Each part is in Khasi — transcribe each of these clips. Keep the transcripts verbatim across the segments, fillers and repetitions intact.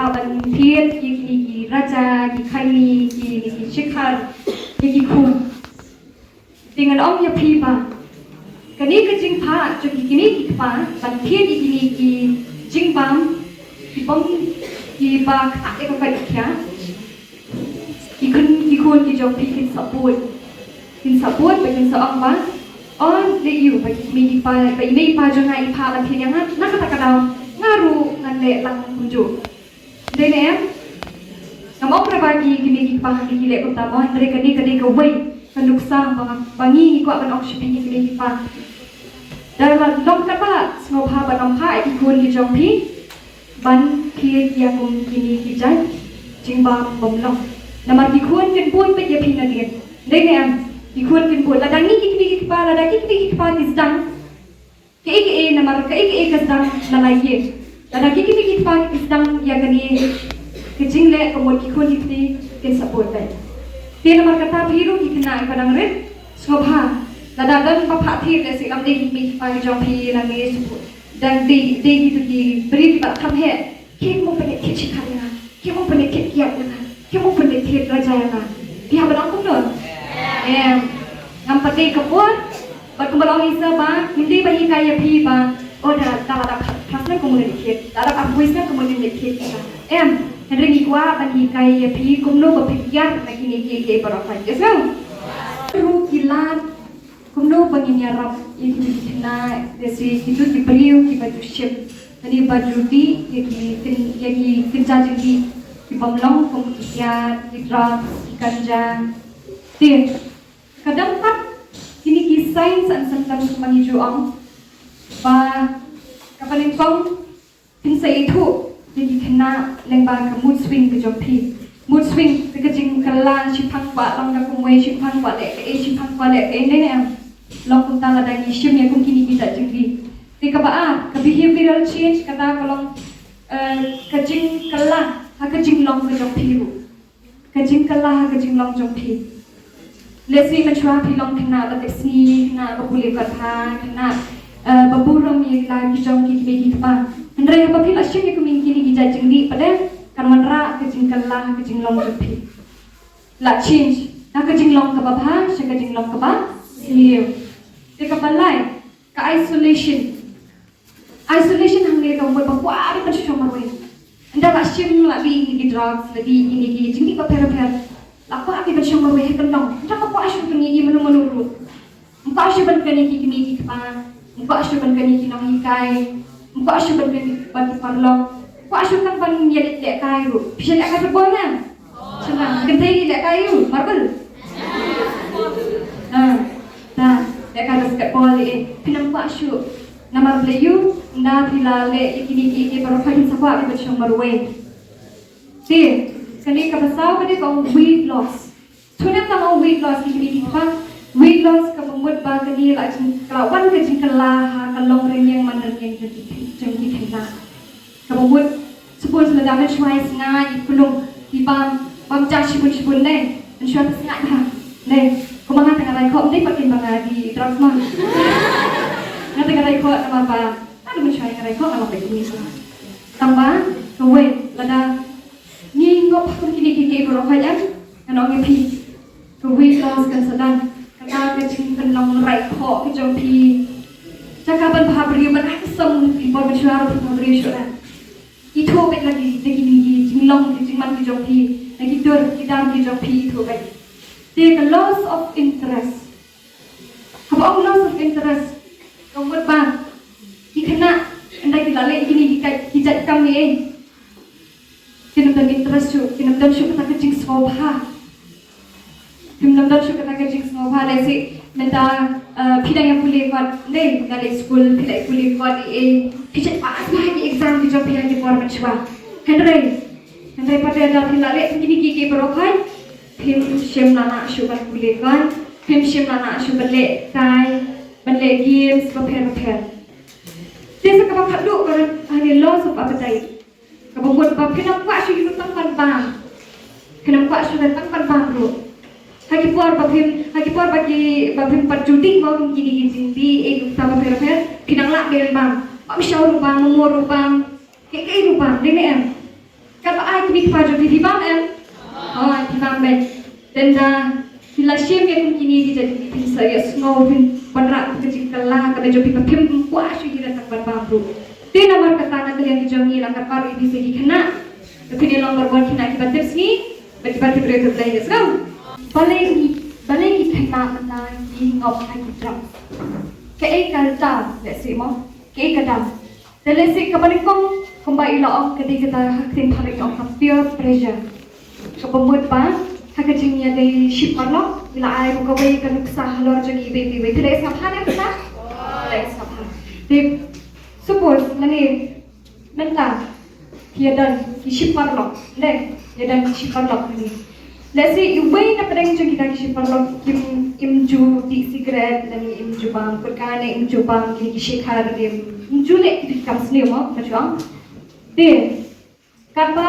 Ban thied ïa kine ki raja, ki khaini, ki, ki shikhar, ïa ki khun. Te ngan ong ïa phi ba kane ka jingphah jong ki kine ki kpa ban thied ïa kine ki jingbam, ki bom, kiba ktah ïa ka koit ka khiah. Ki khun, ki khun ki jong phi kin sa bud. Kin sa bud bad kin sa ong ba, "Oh, leh ïa u ba ki kmie ki kpa, ba i mei i pa jong nga i phah ban thied ïa nga, na kata ka daw nga ruh ngan leh lang kumjuh." Dei ne em? Ngam ong re ba ki kmie ki kpa ki leh kumta mo, hynrei kane ka dei kawei ka nuksa ba, ba ngi ngi kwah ban ong sha phi ki kmie ki kpa. Da la long katba sngewbha ban ong ha ki khun ki jong phi ban thied ïa kum kine ki jait jingbam bym long. Namar ki khun kin bud beit ïa phi nadien. Dei ne em? Ki khun kin bud. Lada ngi ki kmie ki kpa, lada ki kmie ki kpa ki sdang, kaei kaei, namar kaei kaei ka sdang na la ïing. Lada ki kmie ki kpa ki sdang ïa kane ka jingleh, ka mut ki khun ki kti kin sa bud beit. Te namar kata phi ruh ki khynnah kiba dang rit, sngewbha, lada don ba phah thied, lehse ym dei ki kmie ki kpa ki jong phi, lane sngewbha dang dei, dei kito ki briew kiba kham heh. Kim u pynleit thied shikhar ïa nga, kim u pynleit thied kiad ïa nga, kim u pynleit thied raja ïa nga. Phi hap ban ong kumno? Em. Ngam pat dei ka por. Bad kumba la ong Isa ba, ym dei ban hikai ïa phi ba, oh, da, da la dap klas nine kumno ngin leit thied, da la dap arphew snem kumno ngin leit thied. Em. Hynrei ngi kwah ban hikai ïa phi kumno ba phin ïar na kine kiei kiei baroh. Yes, no? Ruh ki lad kumno ba ngin ïarap ïa kine ki khynnah, lehse kito ki briew kiba ju shim lane ba ju dih ïa ki kyn-, ïa ki kynja jingdih ki bym long, kum ki kiad, ki drugs, ki ganja. Te ka dang pat kine ki signs and symptoms kumba ngi ju ong ba kaba nyngkong, phin sa ithuh ïa ki khynnah lyngba ka mood swing ka jong phi. Mood swing ka, ka jingkylla, shipang kwah long da kumwei, shipang kwah leh kaei, shipang kwah leh kaei, ne em? Long kumta lada ngi shim ïa kum kine ki jait jingdih. Te kaba ar, ka behavioral change, kata ka long, eh, ka jingkylla ha ka jinglong ka jong phi ruh. Ka jingkylla ha ka jinglong jong phi. Lehse mynshuwa phi long khynnah ba tepsngi, khynnah ba pule kot bha, khynnah, eh, ba burom ïa la ki jong ki kmie ki kpa. Hynrei haba phi la shim ïa kum kine ki jait jingdih pat, kan wanrah ka jingkylla ha ka jinglong jong phi. La change na ka jinglong kaba bha sha ka jinglong kaba sniew. Te kaba lai, ka isolation. Isolation hangne ka mut ba kwah beit ban shong marwei. Ynda la shim, la dih ïa ki drugs, la dih ïa kine ki jingdih bapher bapher, la kwah beit ban shong marwei ha kyndong. Ynda la kwah shuh ban ïohi mano mano ruh. Ym kwah shuh ban kren ïa ki kmie ki kpa. Ym kwah shuh ban kren ïa ki nonghikai. Ym kwah shuh ban kren ïa ki paralok. Ym kwah shuh tang ban ïaleh lehkai ruh. Phi shait lehkai football ne? Shynrang. Kynthei lehkai ïa u marble. Ah, ta lehkai basketball ïa, phin ym kwah shuh. Namar balei? Ynda phi la leh ïa kine kiei kiei baroh, phin sa kwah ban shong marwei. Te kane kaba saw ka dei ka weight loss. To ne tang ka weight loss, ki kmie ki kpa, weight loss kaba mut ba kane la jing, ka la wan ka jingkylla ha ka long rynïeng man rynïeng jong ki, jong ki khynnah. Kaba mut, suppose lada mynshuwa i sngaid, i pynlong, i bam, bam ja shibun shibun ne, mynshuwa i sngaid bha ne. Kumba nga te nga rai khoh, ym dei pat kin ba nga die drugs ma. Nga te nga rai khoh namar ba, nga te mynshuwa nga rai khoh, nga la peit kine shuwa. Tangba kawei, lada ngi ngop ha kum kine kiei kiei baroh, hooid em, ngan ong ïa phi, ka weight loss kan sa don. Kata ka jingpynlong rai khoh ka jong phi, jaka ban bha briew, ban handsome, ki por mynshuwa ruh phi bha briew shuh. Ithuh beit la ki, la ki, ki jinglong, ki jingman ki jong phi, la ki dur ki dar ki jong phi, ithuh beit. Te ka loss of interest. Haba ong loss of interest, ka mut ba ki khynnah, ynda ki la leh kine ki jait, ki jait kam ne, kin ym don interest shuh, kin ym don shuh kata ka jingsngewbha. Kin ym don shuh kata ka jingsngewbha. Lehse mynta, eh, phi dang ïa pule kot, ne, nga leit skul, phi la ïa pule kot, eh, phi shait pass bha ha ki exam ki jong phi ha ki por mynshuwa. Hynrei, hynrei pat ynda phi la leh kine kiei kiei baroh, phim shym la nah shuh ban pule kot, phim shym la nah shuh ban lehkai, ban leh games bapher bapher. Te sa kaba khatduh ka don hangne, loss of appetite. Kaba mut ba phin ym kwah shuh ruh tang ban bam. Phin ym kwah shuh tang ban bam ruh. Ha ki por ba phim, ha ki por ba ki, ba phim pat ju dih mo kine ki jingdih, eh, kumta bapher bapher, phi nang lah ban bam. Bam shaw ruh bam, momo ruh bam, kaei kaei ruh bam, dei ne em? Katba ai kmie kpa jong phi, phi bam em? Hooid, phi bam beit. Tang ba phi la shim ïa kum kine ki jait ki, phin sa ïohsngew, phin wanrah ka jingkylla, kaba jong phi ba phim kwah shuh ïa ka tang ban bam ruh. Te namar kata na ka liang ki jong ngi la kyrpad ruh ïa phi ki khynnah. Ba phin ïa long ban bun khynnah kiba tip sngi bad kiba tip briew tip Blei, ïa sngewbha. Balei ki, balei ki khynnah mynta ki ngop ha ki drugs? Kaei ka daw, lehse mo? Kaei ka daw? Te lehse kaba nyngkong, kumba i la ong, ka dei kata ha ktien phareng i ong ka peer pressure. Kaba mut ba ha ka jingïadei shi paralok, i la ai ruh kawei ka nuksa halor jong i iwei pa iwei. Te lehse pha ne pha? Lehse pha. Te suppose lane mynta ki ïadon ki shi paralok, ne, ïadon ki shi paralok lane. Lehse iwei na pdeng jong kita ki shi paralok kim, im ju dih sikret lane im ju bam gutka ne im ju bam kine ki shikhar ne im ju leh ki kam sniew mo, ka jong. Te katba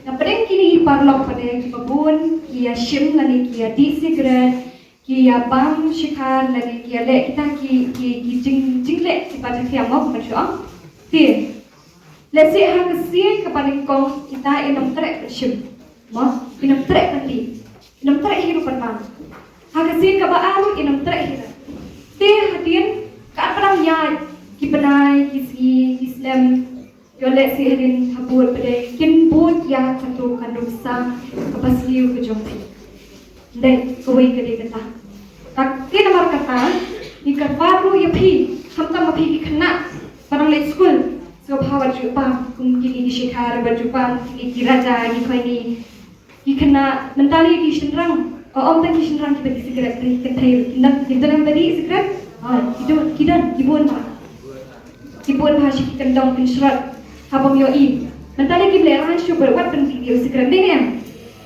na pdeng kine ki paralok pat kiba bun ki ïa shim lane ki ïa dih sikret, ki ïa bam shikhar lane ki ïa leh kita ki, ki, ki jing, jingleh kiba jingkhiah mo, ka jong. Te lehse ha ka sien kaba nyngkong kita i nym treh ban shim mo, i nym treh ban dih, i nym treh hi ruh ban bam. Ha ka sien kaba ar ruh i nym treh hi ruh. Te hadien katba dang ïaid ki bnai, ki sngi, ki snem, ïoh lehse hadien ha bud pat kin bud ïa kato ka nuksa kaba sniew ka jong phi. Dei kawei ka dei kata. Te namar kata ngi kyrpad ruh ïa phi, khamtam ma phi ki khynnah ba dang leit skul, sngewbha wat ju bam kum kine ki shikhar, wat ju bam kine ki raja, ki khoi ni. Ki khynnah, mynta lei ki shynrang, o, ym tang ki shynrang kiba dih sikret, ki kynthei ruh ki don, ki don kiba dih sikret? O, ki don, ki don, ki bun bha. Ki bun bha, shi ki kyndong kynshrot ha bym ïohi. Mynta lei kim lehrain shuh ba wat ban dih sikret, dei ne em?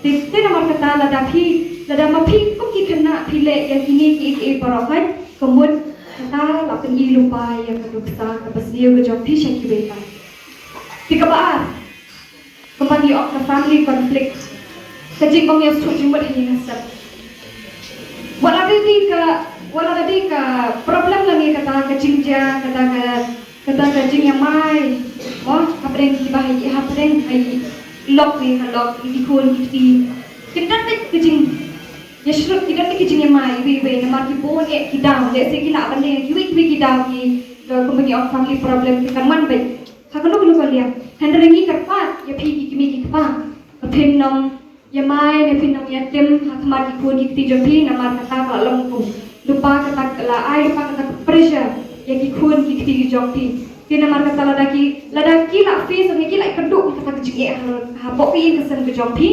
Te, te namar kata lada phi, lada ma phi kum ki khynnah phi leh ïa kine kiei kiei baroh, hooid, ka mut kata la pyni lypa ïa ka nuksa kaba sniew ka jong phi sha kiwei pat. Te kaba ar, kumba ngi ong ka family conflict, ka jingong ïa suk jingmut ha ïing ha sem. Wat la dei ka, wat la dei ka problem lane kata ka jingjia, kata ka, kata ka jingïamai, mo, hapdeng kiba ha ïing, hapdeng ha ïing, lok ne ha lok, ki khun ki kti. Ki don beit ka jingïasyrut, ki don beit ka jingïamai iwei iwei namar ki bun eh ki daw, lehse ki lah ban leh kiwei kiwei ki daw ki, ka, kumba ngi ong family problem ki kan wan beit ha kano kano ka liang. Hynrei ngi kyrpad ïa phi ki kmie ki kpa ba phin nym ïamai ne phin nym ïatim ha khmat ki khun ki kti jong phi, namar kata ka la long kum lypa, kata ka la ai lypa, kata ka pressure ïa ki khun ki kti ki jong phi. Te namar kata lada ki, lada ki la face ne ki la kynduh kata ka jingeh ha, hapoh ka ïing ka sem ka jong phi,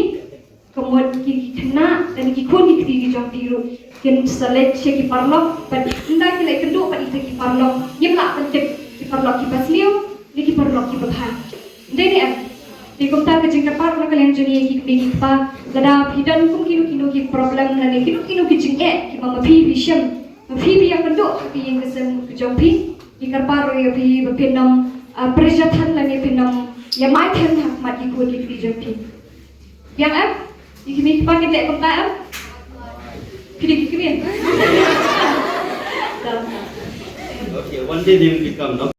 ka mut ki, ki khynnah lane ki khun ki kti ki jong phi ruh kin sa leit sha ki paralok, bad ynda ki la kynduh bad kita ki paralok, ngim lah ban tip ki paralok kiba sniew ne ki paralok kiba bha. Dei ne em? Te kumta ka jingkyrpad na ka liang jong ngi ki kmie ki kpa, lada phi don kum kino kino ki problem lane kino kino ki jingeh kiba ma phi phi shem, ma phi phi ïakynduh ha ka ïing ka sem ka jong phi, ngi kyrpad ruh ïa phi ba phin nym, ah, pressure than lane phin nym ïamai than ha khmat ki khun ki kti jong phi. Biang em? Ki kmie ki kpa kin leh kumta em? Phi dei ki kmie. Okay, one day they will become, no?